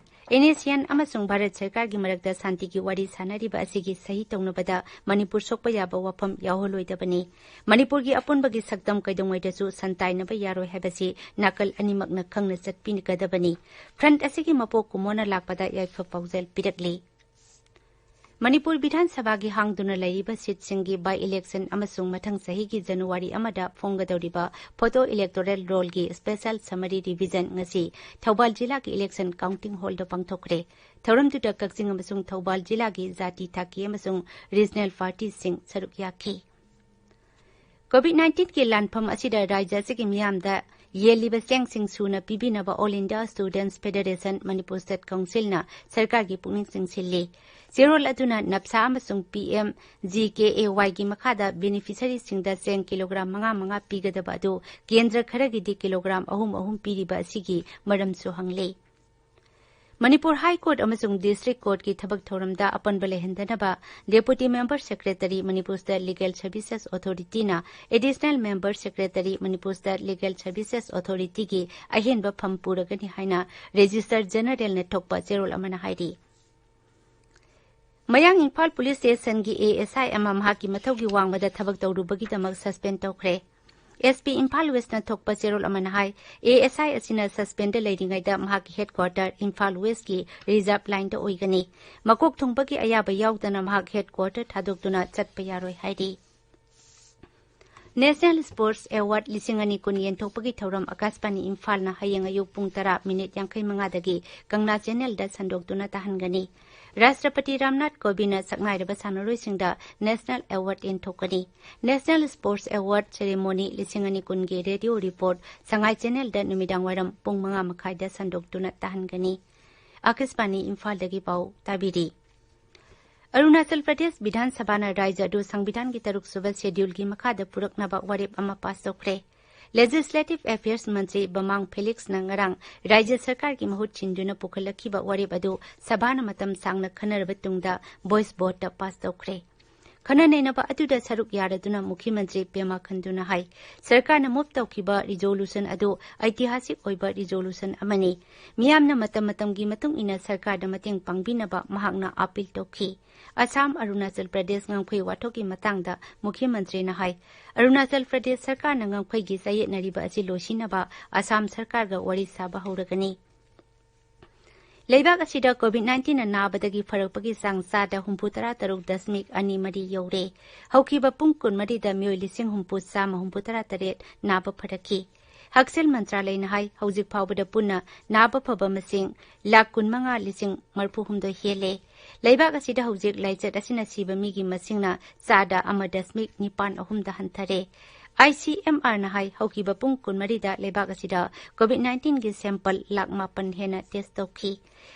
NSCN ꯑꯃꯁꯨꯡ ꯚꯥꯔꯠ ꯁꯔꯀꯥꯔꯒꯤ ꯃꯔꯛꯇ ꯁꯥꯟꯇꯤꯒꯤ ꯋꯥꯔꯤ ꯁꯥꯅꯔꯤꯕ ꯑꯁꯤꯒꯤ ꯁꯍꯤ ꯇꯧꯅꯕꯗ ꯃꯅꯤꯄꯨꯔ ꯁꯣꯛꯄ ꯌꯥꯕ ꯋꯥꯐꯝ ꯌꯥꯎꯍꯜꯂꯣꯏꯗꯕꯅꯤ꯫ ꯃꯅꯤꯄꯨꯔꯒꯤ ꯑꯄꯨꯟꯕꯒꯤ ꯁꯛꯇꯝ ꯀꯩꯗꯧꯉꯩꯗꯁꯨ ꯁꯟꯇꯥꯏꯅꯕ ꯌꯥꯔꯣꯏ ꯍꯥꯏꯕꯁꯤ ꯅꯥꯀꯜ ꯑꯅꯤꯃꯛꯅ ꯈꯪꯅ ꯆꯠꯄꯤꯒꯗꯕꯅꯤ꯫ Front ꯑꯁꯤꯒꯤ ꯃꯄꯣꯛ ꯀꯨꯝꯑꯣꯟꯅ ꯂꯥꯛꯄꯗ ꯌꯥꯏꯐ ꯄꯥꯎꯖꯦꯜ ꯄꯤꯔꯛꯂꯤ꯫ ꯃꯅꯤꯄꯨꯔ ꯕꯤꯙꯥꯟ ꯁꯚꯥꯒꯤ ꯍꯥꯡꯗꯨꯅ ꯂꯩꯔꯤꯕ seatꯁꯤꯡꯒꯤ by election ꯑꯃꯁꯨꯡ ꯃꯊꯪ ꯆꯍꯤꯒꯤ ꯖꯅꯋꯥꯔꯤ ꯑꯃꯗ ꯐꯣꯡꯒꯗꯧꯔꯤꯕ photo electoral rollꯒꯤ special summary revision ꯉꯁꯤ ꯊꯧꯕꯥꯜ ꯖꯤꯂꯥꯒꯤ election counting hallꯗ ꯄꯥꯡꯊꯣꯛꯈ꯭ꯔꯦ꯫ ꯊꯧꯔꯝꯗꯨꯗ ꯀꯛꯆꯤꯡ ꯑꯃꯁꯨꯡ ꯊꯧꯕꯥꯜ ꯖꯤꯂꯥꯒꯤ ꯖꯥꯇꯤ ꯊꯥꯀꯤ ꯑꯃꯁꯨꯡ regional partyꯁꯤꯡ ꯁꯔꯨꯛ ꯌꯥꯈꯤ꯫ COVID nineteenꯒꯤ ꯂꯥꯟꯐꯝ ꯑꯁꯤꯗ ꯔꯥꯖ꯭ꯌ ꯑꯁꯤꯒꯤ ꯃꯤꯌꯥꯝꯗ ꯌꯦꯜꯂꯤꯕ ꯆꯦꯡꯁꯤꯡ ꯁꯨꯅ ꯄꯤꯕꯤꯅꯕ All India Students Federation Manipur State Councilꯅ ꯁꯔꯀꯥꯔꯒꯤ ꯄꯨꯛꯅꯤꯡ ꯆꯤꯡꯁꯤꯜꯂꯤ꯫ ꯆꯦꯔꯣꯜ ꯑꯗꯨꯅ ꯅꯞꯁꯥ ꯑꯃꯁꯨꯡ P M G K A ꯋꯥꯏꯒꯤ ꯃꯈꯥꯗ ꯕꯦꯅꯤꯐꯤꯁꯔꯤꯁꯤꯡꯗ ꯆꯦꯡ ꯀꯤꯂꯣꯒ꯭ꯔꯥꯝ ꯃꯉꯥ ꯃꯉꯥ ꯄꯤꯒꯗꯕ ꯑꯗꯨ ꯀꯦꯟꯗ꯭ꯔ ꯈꯔꯒꯤꯗꯤ ꯀꯤꯂꯣꯒ꯭ꯔꯥꯝ ꯑꯍꯨꯝ ꯑꯍꯨꯝ ꯄꯤꯔꯤꯕ ꯑꯁꯤꯒꯤ ꯃꯔꯝꯁꯨ ꯍꯪꯂꯤ꯫ ꯃꯅꯤꯄꯨꯔ ꯍꯥꯏ ꯀꯣꯔꯠ ꯑꯃꯁꯨꯡ ꯗꯤꯁꯇ꯭ꯔꯤꯛ ꯀꯣꯔꯠꯀꯤ ꯊꯕꯛ ꯊꯧꯔꯝꯗ ꯑꯄꯟꯕ ꯂꯩꯍꯟꯗꯅꯕ Deputy Member Secretary, Manipur State Legal Services Authorityꯅ Additional Member Secretary, Manipur State Legal Services Authorityꯒꯤ ꯑꯍꯦꯟꯕ ꯐꯝ ꯄꯨꯔꯒꯅꯤ ꯍꯥꯏꯅ Registrar Generalꯅ ꯊꯣꯛꯄ ꯆꯦꯔꯣꯜ ꯑꯃꯅ ꯍꯥꯏꯔꯤ꯫ ꯃꯌꯥꯡ ꯏꯝꯐꯥꯜ ꯄꯨꯂꯤꯁ ꯁ꯭ꯇꯦꯁꯟꯒꯤ ꯑꯦ ꯑꯦꯁ ꯑꯥꯏ ꯑꯃ ꯃꯍꯥꯛꯀꯤ ꯃꯊꯧꯒꯤ ꯋꯥꯡꯃꯗ ꯊꯕꯛ ꯇꯧꯔꯨꯕꯒꯤꯗꯃꯛ suspend ꯇꯧꯈ꯭ꯔꯦ꯫ ꯑꯦꯁ ꯄꯤ ꯏꯝꯐꯥꯜ ꯋꯦꯁꯅ ꯊꯣꯛꯄ ꯆꯦꯔꯣꯜ ꯑꯃꯅ ꯍꯥꯏ, ꯑꯦ ꯑꯦꯁ ꯑꯥꯏ ꯑꯁꯤꯅ suspendꯗ ꯂꯩꯔꯤꯉꯩꯗ ꯃꯍꯥꯛꯀꯤ headquarter ꯏꯝꯐꯥꯜ ꯋꯦꯁꯀꯤ reserve lineꯗ ꯑꯣꯏꯒꯅꯤ꯫ ꯃꯀꯣꯛ ꯊꯣꯡꯕꯒꯤ ꯑꯌꯥꯕ ꯌꯥꯎꯗꯅ ꯃꯍꯥꯛ headquarter ꯊꯥꯗꯣꯛꯇꯨꯅ ꯆꯠꯄ ꯌꯥꯔꯣꯏ ꯍꯥꯏꯔꯤ꯫ National Sports Award ꯂꯤꯁꯤꯡ ꯑꯅꯤ ꯀꯨꯟ ꯌꯦꯟꯊꯣꯛꯄꯒꯤ ꯊꯧꯔꯝ ꯑꯀꯥꯁꯕꯥꯅꯤ ꯏꯝꯐꯥꯜꯅ ꯍꯌꯦꯡ ꯑꯌꯨꯛ ꯄꯨꯡ ꯇꯔꯥ ꯃꯤꯅꯤꯠ ꯌꯥꯡꯈꯩ ꯃꯉꯥꯗꯒꯤ ꯀꯪꯂꯥ channelꯗ ꯁꯟꯗꯣꯛꯇꯨꯅ ꯇꯥꯍꯟꯒꯅꯤ꯫ ꯔꯥꯁꯇ꯭ꯔꯄꯇꯤ ꯔꯥꯝꯅꯥꯊ ꯀꯣꯕꯤꯟꯗꯅ ꯁꯛꯅꯥꯏꯔꯕ ꯁꯥꯟꯅꯔꯣꯏꯁꯤꯡꯗ National Award ꯌꯦꯟꯊꯣꯛꯀꯅꯤ꯫ National Sports Award Ceremony ꯂꯤꯁꯤꯡ ꯑꯅꯤ ꯀꯨꯟꯒꯤ radio report ꯁꯉꯥꯏ channelꯗ ꯅꯨꯃꯤꯗꯥꯡ ꯋꯥꯏꯔꯝ ꯄꯨꯡ ꯃꯉꯥ ꯃꯈꯥꯏꯗ ꯁꯟꯗꯣꯛꯇꯨꯅ ꯇꯥꯍꯟꯒꯅꯤ꯫ ꯑꯀꯥꯁꯕꯥꯅꯤ ꯏꯝꯐꯥꯜꯗꯒꯤ ꯄꯥꯎ ꯇꯥꯕꯤꯔꯤ꯫ ꯑꯔꯨꯅꯥꯆꯜ ꯄ꯭ꯔꯗꯦꯁ ꯕꯤꯙꯥꯟ ꯁꯚꯥꯅ ꯔꯥꯖ꯭ꯌ ꯑꯗꯨ ꯁꯪꯕꯤꯙꯥꯟꯒꯤ ꯇꯔꯨꯛ ꯁꯨꯕ scheduleꯒꯤ ꯃꯈꯥꯗ ꯄꯨꯔꯛꯅꯕ ꯋꯥꯔꯦꯞ ꯑꯃ pass ꯇꯧꯈ꯭ꯔꯦ꯫ Legislative Affairs ꯃꯟꯇ꯭ꯔꯤ ꯕꯃꯥꯡ ꯐꯦꯂꯤꯛꯁꯅ ꯉꯔꯥꯡ ꯔꯥꯖ꯭ꯌ ꯁꯔꯀꯥꯔꯒꯤ ꯃꯍꯨꯠ ꯁꯤꯟꯗꯨꯅ ꯄꯨꯈꯠꯂꯛꯈꯤꯕ ꯋꯥꯔꯦꯞ ꯑꯗꯨ ꯁꯚꯥꯅ ꯃꯇꯝ ꯁꯥꯡꯅ ꯈꯟꯅꯔꯕ ꯇꯨꯡꯗ voice voteꯇ pass ꯇꯧꯈ꯭ꯔꯦ꯫ ꯈꯟꯅ ꯅꯩꯅꯕ ꯑꯗꯨꯗ ꯁꯔꯨꯛ ꯌꯥꯔꯗꯨꯅ ꯃꯨꯈ꯭ꯌ ꯃꯟꯇ꯭ꯔꯤ ꯄꯦꯃꯥ ꯈꯟꯗꯨꯅ ꯍꯥꯏ, ꯁꯔꯀꯥꯔꯅ move ꯇꯧꯈꯤꯕ resolution ꯑꯗꯨ ꯑꯩꯇꯤꯍꯥꯁꯤꯛ ꯑꯣꯏꯕ resolution ꯑꯃꯅꯤ꯫ ꯃꯤꯌꯥꯝꯅ ꯃꯇꯝ ꯃꯇꯝꯒꯤ ꯃꯇꯨꯡ ꯏꯟꯅ ꯁꯔꯀꯥꯔꯗ ꯃꯇꯦꯡ ꯄꯥꯡꯕꯤꯅꯕ ꯃꯍꯥꯛꯅ appeal ꯇꯧꯈꯤ꯫ ꯑꯁꯥꯝ, ꯑꯔꯨꯅꯥꯆꯜ ꯄ꯭ꯔꯗꯦꯁ ꯉꯝꯈꯩ ꯋꯥꯊꯣꯛꯀꯤ ꯃꯇꯥꯡꯗ ꯃꯨꯈ꯭ꯌ ꯃꯟꯇ꯭ꯔꯤꯅ ꯍꯥꯏ, ꯑꯔꯨꯅꯥꯆꯜ ꯄ꯭ꯔꯗꯦꯁ ꯁꯔꯀꯥꯔꯅ ꯉꯝꯈꯩꯒꯤ ꯆꯌꯦꯠꯅꯔꯤꯕ ꯑꯁꯤ ꯂꯣꯏꯁꯤꯟꯅꯕ ꯑꯁꯥꯝ ꯁꯔꯀꯥꯔꯒ ꯋꯥꯔꯤ ꯁꯥꯕ ꯍꯧꯔꯒꯅꯤ꯫ ꯂꯩꯕꯥꯛ ꯑꯁꯤꯗ COVID nineteenꯅ ꯅꯥꯕꯗꯒꯤ ꯐꯔꯛꯄꯒꯤ ꯆꯥꯡ ꯆꯥꯗ ꯍꯨꯝꯐꯨ ꯇꯔꯥ ꯇꯔꯨꯛ ꯗꯁꯃꯤꯛ ꯑꯅꯤ ꯃꯔꯤ ꯌꯧꯔꯦ꯫ ꯍꯧꯈꯤꯕ ꯄꯨꯡ ꯀꯨꯟꯃꯔꯤꯗ ꯃꯤꯑꯣꯏ ꯂꯤꯁꯤꯡ ꯍꯨꯝꯐꯨ ꯆꯥꯝꯃ ꯍꯨꯝꯐꯨ ꯇꯔꯥ ꯇꯔꯦꯠ ꯅꯥꯕ ꯐꯔꯛꯈꯤ꯫ ꯍꯛꯁꯦꯜ ꯃꯟꯇ꯭ꯔꯥꯂꯌꯅ ꯍꯥꯏ, ꯍꯧꯖꯤꯛ ꯐꯥꯎꯕꯗ ꯄꯨꯟꯅ ꯅꯥꯕ ꯐꯕ ꯃꯁꯤꯡ ꯂꯥꯈ ꯀꯨꯟꯃꯉꯥ ꯂꯤꯁꯤꯡ ꯃꯔꯤꯐꯨꯍꯨꯝꯗꯣꯏ ꯍꯦꯜꯂꯦ꯫ ꯂꯩꯕꯥꯛ ꯑꯁꯤꯗ ꯍꯧꯖꯤꯛ ꯂꯥꯏꯆꯠ ꯑꯁꯤꯅ ꯁꯤꯕ ꯃꯤꯒꯤ ꯃꯁꯤꯡꯅ ꯆꯥꯗ ꯑꯃ ꯗꯁꯃꯤꯛ ꯅꯤꯄꯥꯟ ꯑꯍꯨꯝꯗ ꯍꯟꯊꯔꯦ꯫ ꯑꯥꯏ ꯁꯤ ꯑꯦꯝ ꯑꯥꯔꯅ ꯍꯥꯏ, ꯍꯧꯈꯤꯕ ꯄꯨꯡ ꯀꯨꯟꯃꯔꯤꯗ ꯂꯩꯕꯥꯛ ꯑꯁꯤꯗ ꯀꯣꯚꯤꯗ ꯅꯥꯏꯟꯇꯤꯟꯒꯤ ꯁꯦꯝꯄꯜ ꯂꯥꯈ ꯃꯥꯄꯟ ꯍꯦꯟꯅ ꯇꯦꯁ ꯇꯧꯈꯤ꯫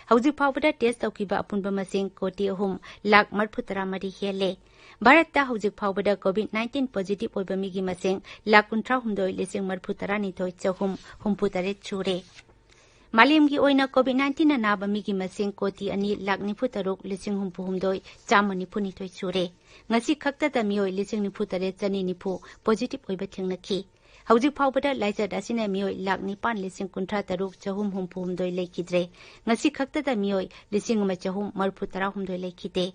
ꯍꯧꯖꯤꯛ ꯐꯥꯎꯕꯗ ꯇꯦꯁ ꯇꯧꯈꯤꯕ ꯑꯄꯨꯟꯕ ꯃꯁꯤꯡ ꯀꯣꯇꯤ ꯑꯍꯨꯝ ꯂꯥꯈ ꯃꯔꯤꯐꯨ ꯇꯔꯥ ꯃꯔꯤ ꯍꯦꯜꯂꯦ꯫ ꯚꯥꯔꯠꯇ ꯍꯧꯖꯤꯛ ꯐꯥꯎꯕꯗ ꯀꯣꯚꯤꯗ ꯅꯥꯏꯟꯇꯤꯟ ꯄꯣꯖꯤꯇꯤꯚ ꯑꯣꯏꯕ ꯃꯤꯒꯤ ꯃꯁꯤꯡ ꯂꯥꯈ ꯀꯨꯟꯊ꯭ꯔꯥ ꯍꯨꯝꯗꯣꯏ ꯂꯤꯁꯤꯡ ꯃꯔꯤꯐꯨ ꯇꯔꯥꯅꯤꯊꯣꯏ ꯆꯍꯨꯝ ꯍꯨꯝꯐꯨ ꯇꯔꯦꯠ ꯁꯨꯔꯦ꯫ ꯃꯥꯂꯦꯝꯒꯤ ꯑꯣꯏꯅ ꯀꯣꯚꯤꯗ ꯅꯥꯏꯟꯇꯤꯟꯅ ꯅꯥꯕ ꯃꯤꯒꯤ ꯃꯁꯤꯡ ꯀꯣꯇꯤ ꯑꯅꯤ ꯂꯥꯈ ꯅꯤꯐꯨ ꯇꯔꯨꯛ ꯂꯤꯁꯤꯡ ꯍꯨꯝꯐꯨ ꯍꯨꯝꯗꯣꯏ ꯆꯥꯝꯃ ꯅꯤꯐꯨ ꯅꯤꯊꯣꯏ ꯁꯨꯔꯦ꯫ ꯉꯁꯤ ꯈꯛꯇꯗ ꯃꯤꯑꯣꯏ ꯂꯤꯁꯤꯡ ꯅꯤꯐꯨ ꯇꯔꯦꯠ ꯆꯅꯤ ꯅꯤꯐꯨ ꯄꯣꯖꯤꯇꯤꯚ ꯑꯣꯏꯕ ꯊꯦꯡꯅꯈꯤ꯫ ꯍꯧꯖꯤꯛ ꯐꯥꯎꯕꯗ ꯂꯥꯏꯆꯠ ꯑꯁꯤꯅ ꯃꯤꯑꯣꯏ ꯂꯥꯈ ꯅꯤꯄꯥꯟ ꯂꯤꯁꯤꯡ ꯀꯨꯟꯊ꯭ꯔꯥ ꯇꯔꯨꯛ ꯆꯍꯨꯝ ꯍꯨꯝꯐꯨ ꯍꯨꯝꯗꯣꯏ ꯂꯩꯈꯤꯗ꯭ꯔꯦ꯫ ꯉꯁꯤ ꯈꯛꯇꯗ ꯃꯤꯑꯣꯏ ꯂꯤꯁꯤꯡ ꯑꯃ ꯆꯍꯨꯝ ꯃꯔꯤꯐꯨ ꯇꯔꯥ ꯍꯨꯝꯗꯣꯏ ꯂꯩꯈꯤꯗꯦ꯫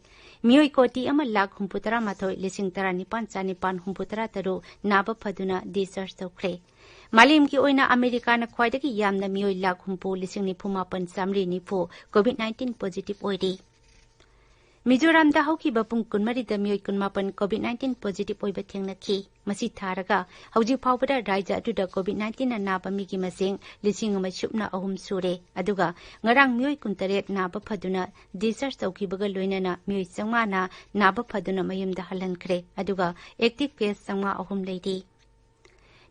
ꯃꯤꯑꯣꯏ ꯀꯣꯇꯤ ꯑꯃ ꯂꯥꯈ ꯍꯨꯝꯐꯨ ꯇꯔꯥ ꯃꯥꯊꯣꯏ ꯂꯤꯁꯤꯡ ꯇꯔꯥ ꯅꯤꯄꯥꯟ ꯆꯥꯅꯤꯄꯥꯟ ꯍꯨꯝꯐꯨ ꯇꯔꯥ ꯇꯔꯨꯛ ꯅꯥꯕ ꯐꯗꯨꯅ ꯗꯤꯁꯆꯥꯔꯖ ꯇꯧꯈ꯭ꯔꯦ꯫ ꯃꯥꯂꯦꯝꯒꯤ ꯑꯣꯏꯅ ꯑꯃꯦꯔꯤꯀꯥꯅ ꯈ꯭ꯋꯥꯏꯗꯒꯤ ꯌꯥꯝꯅ ꯃꯤꯑꯣꯏ ꯂꯥꯈ ꯍꯨꯝꯐꯨ ꯂꯤꯁꯤꯡ ꯅꯤꯐꯨ ꯃꯥꯄꯟ ꯆꯥꯃꯔꯤ ꯅꯤꯐꯨ ꯀꯣꯚꯤꯗ ꯅꯥꯏꯟꯇꯤꯟ ꯄꯣꯖꯤꯇꯤꯚ ꯑꯣꯏꯔꯤ꯫ ꯃꯤꯖꯣꯔꯥꯝꯗ ꯍꯧꯈꯤꯕ ꯄꯨꯡ ꯀꯨꯟꯃꯔꯤꯗ ꯃꯤꯑꯣꯏ ꯀꯨꯟꯃꯥꯄꯟ ꯀꯣꯚꯤꯗ ꯅꯥꯏꯟꯇꯤꯟ ꯄꯣꯖꯤꯇꯤꯚ ꯑꯣꯏꯕ ꯊꯦꯡꯅꯈꯤ꯫ ꯃꯁꯤ ꯊꯥꯔꯒ ꯍꯧꯖꯤꯛ ꯐꯥꯎꯕꯗ ꯔꯥꯏꯖ꯭ꯌ ꯑꯗꯨꯗ ꯀꯣꯚꯤꯗ ꯅꯥꯏꯟꯇꯤꯟꯅ ꯅꯥꯕ ꯃꯤꯒꯤ ꯃꯁꯤꯡ ꯂꯤꯁꯤꯡ ꯑꯃ ꯁꯨꯞꯅ ꯑꯍꯨꯝ ꯁꯨꯔꯦ꯫ ꯑꯗꯨꯒ ꯉꯔꯥꯡ ꯃꯤꯑꯣꯏ ꯀꯨꯟꯇꯔꯦꯠ ꯅꯥꯕ ꯐꯗꯨꯅ ꯗꯤꯁꯆꯥꯔꯖ ꯇꯧꯈꯤꯕꯒ ꯂꯣꯏꯅꯅ ꯃꯤꯑꯣꯏ ꯆꯥꯝꯃꯉꯥꯅ ꯅꯥꯕ ꯐꯗꯨꯅ ꯃꯌꯨꯝꯗ ꯍꯜꯍꯟꯈ꯭ꯔꯦ꯫ ꯑꯗꯨꯒ ꯑꯦꯛꯇꯤꯚ ꯀꯦꯁ ꯆꯥꯝꯃꯉꯥ ꯑꯍꯨꯝ ꯂꯩꯔꯤ꯫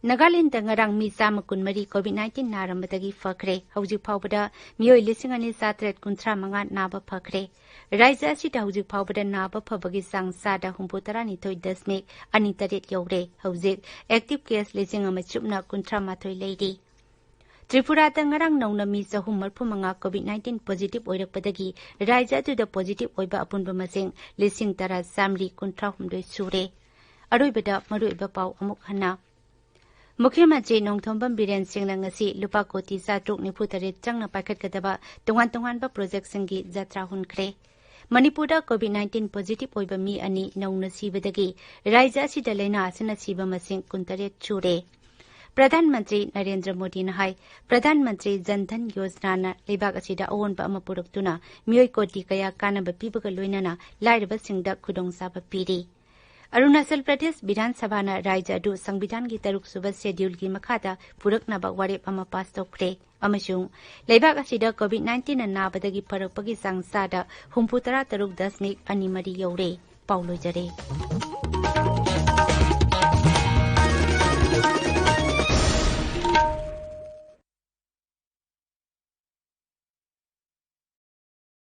ꯅꯥꯒꯥꯂꯦꯟꯗ ꯉꯔꯥꯡ ꯃꯤ ꯆꯥꯝꯃ ꯀꯨꯟꯃꯔꯤ ꯀꯣꯚꯤꯗ ꯅꯥꯏꯟꯇꯤꯟ ꯅꯥꯔꯝꯕꯗꯒꯤ ꯐꯈ꯭ꯔꯦ꯫ ꯍꯧꯖꯤꯛ ꯐꯥꯎꯕꯗ ꯃꯤꯑꯣꯏ ꯂꯤꯁꯤꯡ ꯑꯅꯤ ꯆꯥꯇ꯭ꯔꯦꯠ ꯀꯨꯟꯊ꯭ꯔꯥ ꯃꯉꯥ ꯅꯥꯕ ꯐꯈ꯭ꯔꯦ꯫ ꯔꯥꯏꯖ꯭ꯌ ꯑꯁꯤꯗ ꯍꯧꯖꯤꯛ ꯐꯥꯎꯕꯗ ꯅꯥꯕ ꯐꯕꯒꯤ ꯆꯥꯡ ꯆꯥꯗ ꯍꯨꯝꯐꯨ ꯇꯔꯥꯅꯤꯊꯣꯏ ꯗꯁꯃꯤꯛ ꯑꯅꯤ ꯇꯔꯦꯠ ꯌꯧꯔꯦ꯫ ꯍꯧꯖꯤꯛ ꯑꯦꯛꯇꯤꯚ ꯀꯦꯁ ꯂꯤꯁꯤꯡ ꯑꯃ ꯆꯨꯞꯅ ꯀꯨꯟꯊ꯭ꯔꯥ ꯃꯥꯊꯣꯏ ꯂꯩꯔꯤ꯫ ꯇ꯭ꯔꯤꯄꯨꯔꯥꯗ ꯉꯔꯥꯡ ꯅꯧꯅ ꯃꯤ ꯆꯍꯨꯝ ꯃꯔꯤꯐꯨ ꯃꯉꯥ ꯀꯣꯚꯤꯗ ꯅꯥꯏꯟꯇꯤꯟ ꯄꯣꯖꯤꯇꯤꯚ ꯑꯣꯏꯔꯛꯄꯗꯒꯤ ꯔꯥꯏꯖ꯭ꯌ ꯑꯗꯨꯗ ꯄꯣꯖꯤꯇꯤꯚ ꯑꯣꯏꯕ ꯑꯄꯨꯟꯕ ꯃꯁꯤꯡ ꯂꯤꯁꯤꯡ ꯇꯔꯥ ꯆꯥꯃꯔꯤ ꯀꯨꯟꯊ꯭ꯔꯥ ꯍꯨꯝꯗꯣꯏ ꯁꯨꯔꯦ꯫ ꯑꯔꯣꯏꯕꯗ ꯃꯔꯨꯑꯣꯏꯕ ꯄꯥꯎ ꯑꯃꯨꯛ ꯍꯟꯅ꯫ ꯃꯨꯈ꯭ꯌ ꯃꯟꯇ꯭ꯔꯤ ꯅꯣꯡꯊꯣꯝꯕꯝ ꯕꯤꯔꯦꯟ ꯁꯤꯡꯅ ꯉꯁꯤ ꯂꯨꯄꯥ ꯀꯣꯇꯤ ꯆꯥꯇ꯭ꯔꯨꯛ ꯅꯤꯐꯨ ꯇꯔꯦꯠ ꯆꯪꯅ ꯄꯥꯏꯈꯠꯀꯗꯕ ꯇꯣꯉꯥꯟ ꯇꯣꯉꯥꯟꯕ ꯄ꯭ꯔꯣꯖꯦꯛꯁꯤꯡꯒꯤ ꯖꯇ꯭ꯔꯥ ꯍꯨꯟꯈ꯭ꯔꯦ꯫ ꯃꯅꯤꯄꯨꯔꯗ ꯀꯣꯚꯤꯗ ꯅꯥꯏꯟꯇꯤꯟ ꯄꯣꯖꯤꯇꯤꯚ ꯑꯣꯏꯕ ꯃꯤ ꯑꯅꯤ ꯅꯧꯅ ꯁꯤꯕꯗꯒꯤ ꯔꯥꯏꯖ꯭ꯌ ꯑꯁꯤꯗ ꯂꯥꯏꯅꯥ ꯑꯁꯤꯅ ꯁꯤꯕ ꯃꯁꯤꯡ ꯀꯨꯟꯇꯔꯦꯠ ꯁꯨꯔꯦ꯫ ꯄ꯭ꯔꯙꯥꯟ ꯃꯟꯇ꯭ꯔꯤ ꯅꯔꯦꯟꯗ꯭ꯔ ꯃꯣꯗꯤꯅ ꯍꯥꯏ, ꯄ꯭ꯔꯙꯥꯟ ꯃꯟꯇ꯭ꯔꯤ ꯖꯟ ꯙꯟ ꯌꯣꯖꯅꯥꯅ ꯂꯩꯕꯥꯛ ꯑꯁꯤꯗ ꯑꯑꯣꯟꯕ ꯑꯃ ꯄꯨꯔꯛꯇꯨꯅ ꯃꯤꯑꯣꯏ ꯀꯣꯇꯤ ꯀꯌꯥ ꯀꯥꯟꯅꯕ ꯄꯤꯕꯒ ꯂꯣꯏꯅꯅ ꯂꯥꯏꯔꯕꯁꯤꯡꯗ ꯈꯨꯗꯣꯡꯆꯥꯕ ꯄꯤꯔꯤ꯫ ꯑꯔꯨꯅꯥꯆꯜ ꯄ꯭ꯔꯗꯦꯁ ꯕꯤꯙꯥꯟ ꯁꯚꯥꯅ ꯔꯥꯖ꯭ꯌ ꯑꯗꯨ ꯁꯪꯕꯤꯙꯥꯟꯒꯤ ꯇꯔꯨꯛ ꯁꯨꯕ ꯁꯦꯗ꯭ꯌꯨꯜꯒꯤ ꯃꯈꯥꯗ ꯄꯨꯔꯛꯅꯕ ꯋꯥꯔꯦꯞ ꯑꯃ ꯄꯥꯁ ꯇꯧꯈ꯭ꯔꯦ꯫ ꯑꯃꯁꯨꯡ ꯂꯩꯕꯥꯛ ꯑꯁꯤꯗ ꯀꯣꯚꯤꯗ ꯅꯥꯏꯟꯇꯤꯟꯅ ꯅꯥꯕꯗꯒꯤ ꯐꯔꯛꯄꯒꯤ ꯆꯥꯡ ꯆꯥꯗ ꯍꯨꯝꯐꯨ ꯇꯔꯥ ꯇꯔꯨꯛ ꯗꯁꯃꯤꯛ ꯑꯅꯤ ꯃꯔꯤ ꯌꯧꯔꯦ꯫ ꯄꯥꯎ ꯂꯣꯏꯖꯔꯦ꯫